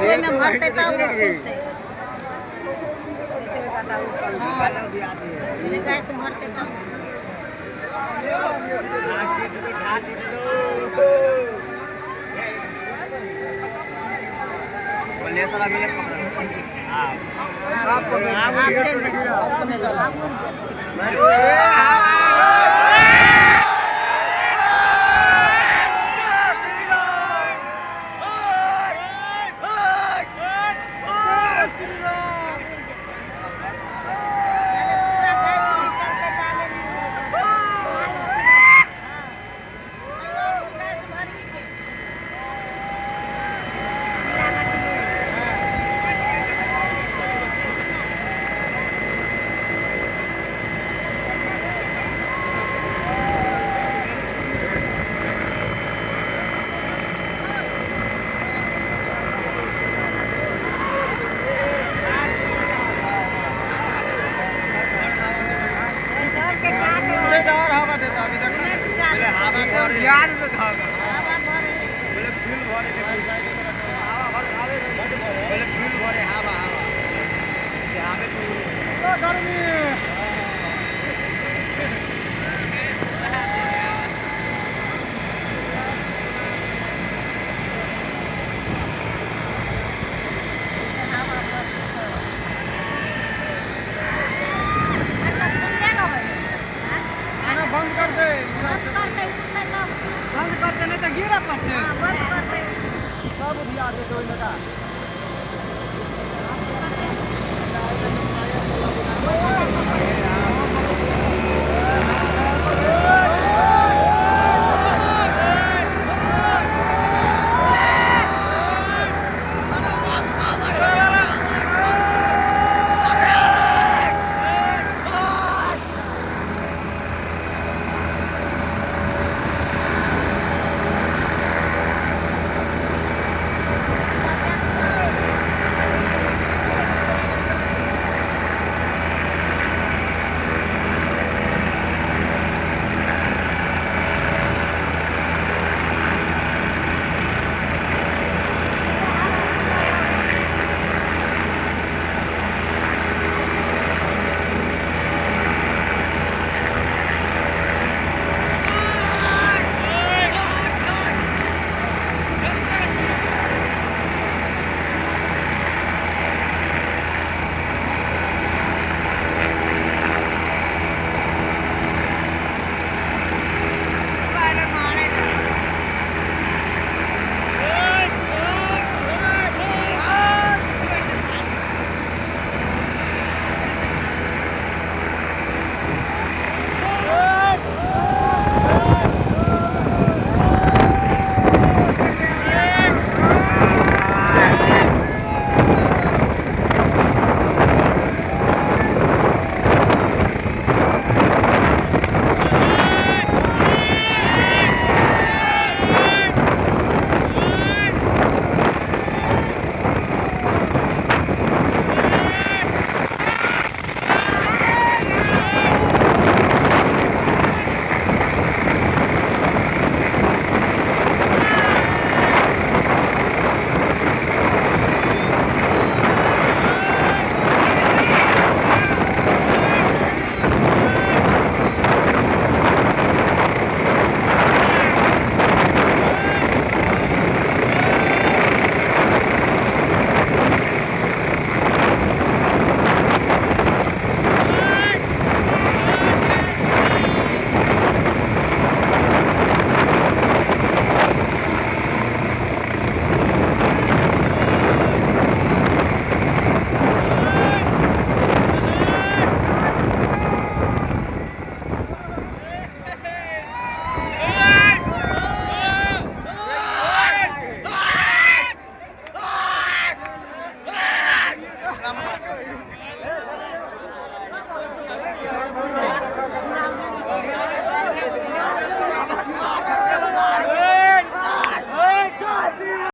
Gas ओहिमे भरतै तब खुलतै। हँ, ओहिमे गैस भरतै तब। आब चलि जेतै। आब उड़ि जेतै। पूरा गैस निकलतै ताले नहि उड़तै। हँ। गैस भरिके। सबके काट हवा देता अभी तक। हवा भरे यार में धागा हवा भरे। पहले फ्यूल भरे के, हवा भर आवे, पहले फ्यूल भरे। हवा हवा से आवे तो गर्मी। हवा भरे। अच्छा, खुलले रहै। बंद कर दे। बंद करतै, उठतै तब। बंद कर दे, नहीं तो गिरा पड़ते। हँ, बंद करतै। सब उधिया देते ओहिमे का।